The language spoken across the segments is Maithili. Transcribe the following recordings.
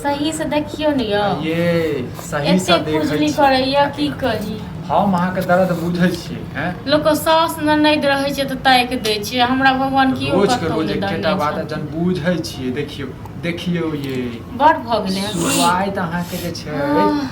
सही से देखियौ ने यौ। ये सही से एते देखै खुजली छी। करैया की कही। हम अहाँके दर्द बुझै छियै हैं। लोक के सास ननैद रहै छै तऽ ताकि दै छै, हमरा भगवान कियो रोज के कतौ रोज नहि एकेटा दने बात छै। जन बुझै छियै। देखियौ देखियौ ये बड़ भऽ गेलै हँ की? सुआइत अहाँके जे छै आह,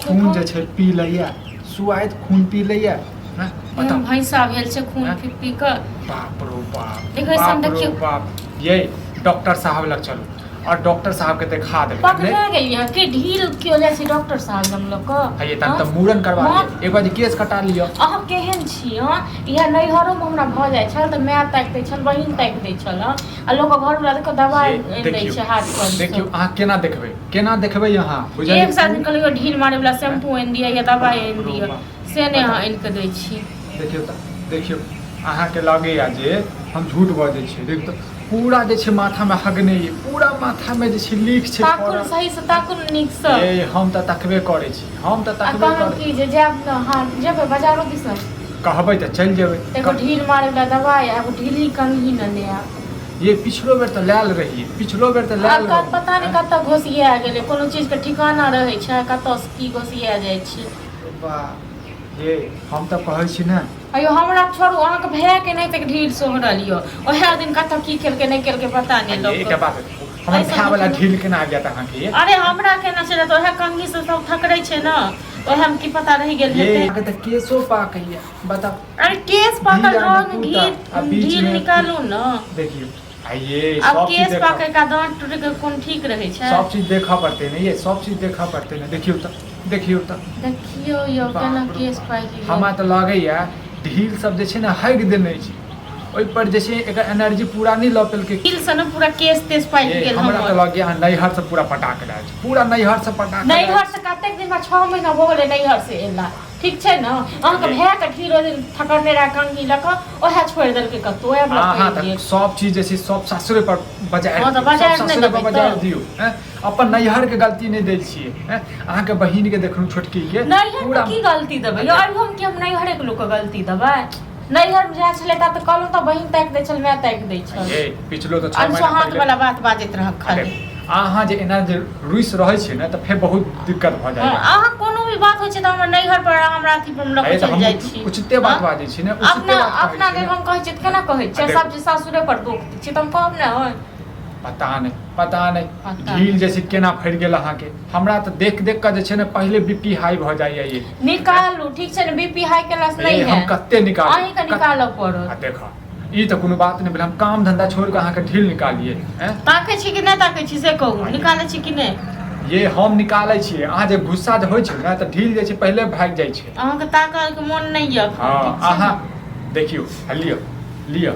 खून जे छै पी लैया, सुआइत खून पी लैया हैं, बताउ। भैंसा भेल छै खून हैं? पी पी कऽ। बाप रो बाप, देखै छी हम, बाप रो देखियौ। बाप। ये डॉक्टर साहब लग चलू और डॉक्टर साहब के देखा देबै। पकड़ा गेलियै कि ढील केओ जाइ छै डॉक्टर साहब लग लऽ कऽ? है तहन तऽ हँ? मूड़न करवा माँ- लिअ, एक बार जे केश कटा लिअ। अहाँ केहन छी? हँ, इएह नैहरोमे हमरा भऽ जाइ छल तऽ माय ताकि दै छल, बहिन ताकि दै छल। हँ, आ लोक घरवला देखो दबाइ ये आनि दै देखियौ छै हाथ पर। देखियौ अहाँ केना देखबै, केना देखबै अहाँ बुझलियै? एक साथ कहलियै ढील मारे वाला शैम्पू आनि दिअ या दबाइ आनि दिअ, से नहि अहाँ आनि कऽ दै छी। देखियौ तऽ देखियौ, अहाँके लगैया जे हम झूठ बजै छियै। देखियौ तऽ पूरा जे छै माथामे हगने ये, पूरा माथामे जे छै लीक छै ताकू पड़ल। सही से ताकू ने नीकसँ। ये हम तऽ तकबे करै छी, हम तऽ आ तकबे कहलहुँ करै। कि जे जायब ने? हँ जेबै बाजारो दिस ने। कहबै तऽ चलि जेबै। एगो ढील मारे वाला दबाइ आ एगो ढीली कंघी ने आयब। ये पिछलो बेर तऽ लायल रहियै, पिछलो बेर तऽ आब लायल कत पता नहि रहियै। कतऽ घोसिया गेलै, कोनो चीजके ठिकाना रहै छै? कतऽ से की घोसिया जाइ छै। वाह ये हम तऽ कहै छी ने। अयो हमरा छोड़ू, अहाँके भैया के नहि तक ढील सोहरल यौ, ओएह दिन कतऽ की केलकै नहि केलकै पता नहि। ये लोक एकटा बात, हमर ऐसा भाय वाला देखियौ। ढील केना आबि जायत अहाँके ये? अरे हमरा केना छै तऽ ओएह कंघी से सब थकरै छै ने, ओएह मे की पता रहि गेल ये हेतै। अहाँके तऽ केशो पाकैया, बताउ। अरे केश पाकल ढील आ रंग नकुटा, आ घी बीच ढील मे निकालू ने। देखियौ आ ये आब सब चीज केश देखऽ पाकै का दाँत टूटै के कोन ठीक रहै छै? सब चीज देखऽ पड़तै ने ये, सब चीज देखऽ पड़तै ने। देखियौ तऽ देखियौ तऽ। देखियौ यौ केना बाप रे केश बाप। पाकि गेल। हमरा तऽ लगैया ढील सब जे छै ने हगि देने छै, ओहि पर जे छै एकर एनर्जी पूरा नहि लऽ पेलकै। ढील से ने पूरा केश तेश पाकि ये गेल। हमरा तऽ हमर लगैया अहाँ नैहर से पूरा पटा के लायल छी, पूरा नैहर से पटा के लायल। नैहर से कतेक दिन बाद, 6 महीना भऽ गेलै नैहर से एला, ठीक छै ने? अहाँके ये। भाय के ढील ओहि दिन थकड़ने रहए कंघी लऽ कऽ, ओएह छोड़ि देलकै कतौ, ओएह लऽ अहाँ कऽ तऽ गेल। सब चीज जे छै सब सासुरे पर बजारि हँ, तऽ दियौ, सब बजारि नहि सासुरे पर देबै बजारि तऽ। दियौ हैं। अपन नैहर के गलती नहि दै छियै हैं। अहाँके बहिन के देखलहुँ छोटकी के नैहर पूरा के की गलती देबै यौ? अभी हम की हम नैहरे के लोकके गलती देबै? नैहर मे जाइ छलै ता तऽ कहलहुँ तऽ बहिन ताकि दै छल, माय ताकि दै छल। ये पिछलो तऽ 6 महीना अनसोहाँत पहिले वाला बात बाजैत रहब अरे खाली। अहाँ जे एना जे रुसि रहै छियै ने तऽ फेर बहुत दिक्कत भऽ हँ, जाइए। अहाँ कोनो भी बात होइ छै तऽ हमर नैहर पर हमरा अथी पर लऽ अरे कऽ तऽ चलि हम जाइ छी। उचिते बात हँ? बाजै छी ने, उचिते अपना बात कहै अपना छी लेल ने। हम कहै छियै तऽ केना कहै छियै? आ देखू। सब जे सासुरे पर दोख दै छियै तऽ हम कहब ने होय। पता नहि, पता नहि पता ढील जे छै केना फड़ि गेल अहाँके। हमरा तऽ देख देख कऽ जे छै ने पहिले बीपी हाई भऽ जाइए ये। निकालू, ठीक छै ने? बीपी हाई केलासँ ये नहि हम हैत, कते निकालू? अहीँके निकालऽ पड़त। आ देख, ई तऽ कोनो बात नहि भेल, हम काम धंधा छोड़ि कऽ अहाँके ढील निकालियै हैं? ताकै छी कि नहि ताकै छी से कहू, निकालै छी कि नहि? ये हम निकालै छियै, अहाँ जे गुस्सा जे होइ छै ने तऽ ढील जे छै पहिले भागि जाइ छै। अहाँके ताकऽके मोन नहि यऽ एखन, हँ। ठीक छै अहाँ ने? देखियौ आ लिअ लिअ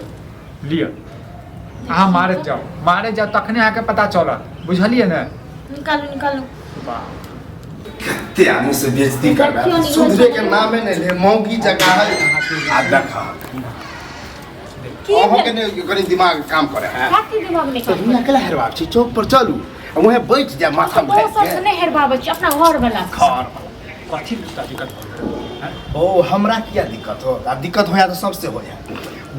लिअ, अहाँ मारैत जाउ मारैत जाउ, तखने अहाँके पता चलत, बुझलियै ने? निकालू निकालू। वाह। कते आदमी से बेइज्जती करबे, देखियौ ने, सुधरे के नामे नहीं ले, मौगी जगह है। आ देखा की अहों के भेल? ने कनी दिमाग काम करे है। कथी दिमाग नहि तऽ काम हियाँ केला हेरबाक छै? चौक पर चलू आ वहें बैठ जाय माथा में दोसर भरि से के। नहि हेरबाबै छी, अपना घर वाला से। घर कथी दिक्कत भऽ गेल हैं? ओ हमरा किया दिक्कत हो? आ दिक्कत होया तऽ सबसे होया।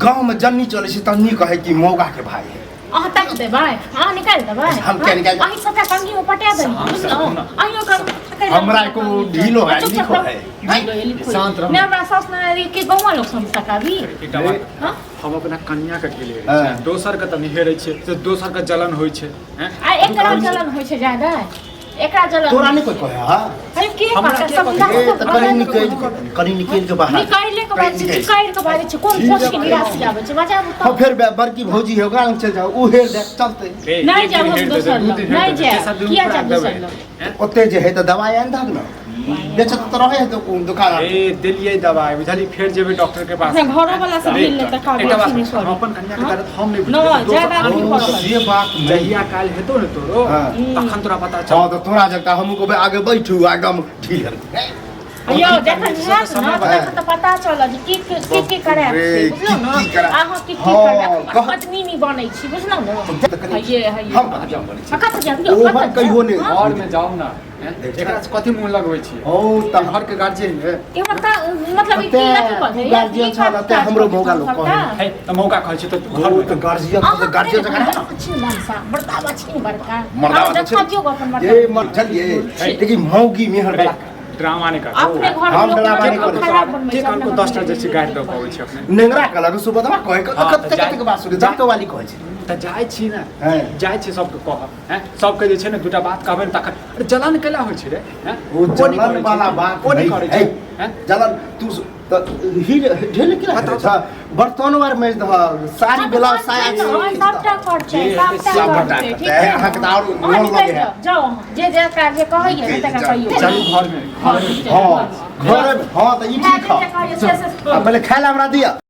गाँव में जन्नी चलै छै तन्नी कहै कि मौगा के भाई है। अहाँ ताकि देबै, अहाँ निकालि देबै। हम किया निकालि? अहीं सबटा कंघी में पटा देबै, बुझलहुँ? अहीं ओकर पकड़ि हमरा लेबै एको कंघी। ढीलो है, चुप लिखो रहू। है। ढीलो है, लिखो है। शांत रहू। नहि हमरा सास ननैद के गौआँ लोक सब तकाबी। एकटा बात, हाँ? हम अपना कनिया के ढील हेरै हाँ। छियै, दोसर के तऽ नहि हेरै छियै, से दोसर के जलन होइ छै हैं? आ एकरा जलन होइ छै ज्यादा, एकरा जलन। तोरा नहि कोई कहे? हाँ। अरे के हमरा कहतै? के सब कहतै? ए तऽ कनी निकलि के, कनी निकलि के बाहर। निकालि के बाजै छै, निकालि के बाजै छै, कोन कोच के निराशी आबै छै बजाबू हाँ तऽ। फिर बड़की भौजी है, ओकरा लग चलि जाओ, उ हेर जाए चलते। ए, नहि एक जायब दिन हम हेर देबै, दोसर दू लग, दिन हेर नहि देबै, जायब। तेसर दिन किया उपरा जायब देबै, दोसर लग? हैं? ओते जे है तऽ दवाइ आनि दहक ने, बेचत तऽ रहै है दुकान। ए देलियै दवाइ, बुझलियै? फेर जेबै डॉक्टर के पास। अपना घरो वाला से ढील नहि तकाबै एकटा बात, छी, नहि हम अपन कन्या के दर्द हम नहि नहि, बुझबै, दोसर ज्यादा आन नहीं के करऽ बुझतै। से बात नहि। जहिया काल्हि हेतौ ने तोरो, हाँ। तखन तोरा पता हाँ चलतौ। तऽ तोरा जगता हमहूँ कहबै आगे बैठू आ एकदम ढील यौ जखन हैत ने तखन तऽ पता चलत जे की की की करायब रे, से, बुझलहुँ की ने? की करायब? अहाँ की की हाँ, करबै? पत्नी नहि बनै छी, बुझलहुँ ने? तऽ कनि हइये हइये। हम कहाँ जाम बनै छी? आ कतऽ जायब यौ? ओहन कतऽ कहियो जायब? नहि। हाँ? घर में जाउ ने। हैं? देख। एकरा से कथी मुंह लगबै छियै? ओ तऽ तऽ घर के गार्जियन है। ई मतलब ई ते की लड़की कहै तू गार्जियन छह तऽ हमरो मौका लोग कहै। है तऽ मौका कहै छै तऽ घर ओ मे तऽ गार्जियन तऽ गार्जियन जकाँ रहै ने। छी मनसा बड़का छी बड़का मर्दावा तऽ देखा दियौ अपन मर्दावा। ए मर चलिए देखी मौगी मेहर बला ड्रामा नहि कर। अपने घर हम में लोक ड्रामा नहि लोक करै खराब बनबै के छै, कनको अपना 10टा घर जे छै में। गारि दऽ पबै छै अपने। नेंगरा कहलक सुबदमा कहे के हाँ, कते तऽ कते के बात सुनै जातो वाली कहै छै। तऽ जाइ छी ने, हैं। जाइ छी सबके कहब हैं, सबके जे छै ने दूटा बात कहबै ने तखन। अरे जलन कैला होइ छै रे हैं? ओ नहि जलन करै छै, वाला बात ओ नहि नहीं करै है। छै हैं? जलन तू तऽ हिल ढेल के बताउ। छ बर्तन वार मेज दह साड़ी ब्लाउज साया हँ, सबटा करतै, जे सबटा सबटा करतै, ठीक करतै। छै? अहाँके तऽ आओर अहाँ मोन निकलि लगे है। जाउ, जाउ अहाँ। जे जेकरा जे कहैए ने तकरा कहियौ। चलू घर में, घर में। हाँ घर में, हाँ तऽ ई जे ठीक जे है। कहैए से से आ पहिले खाय ला हमरा दिअ।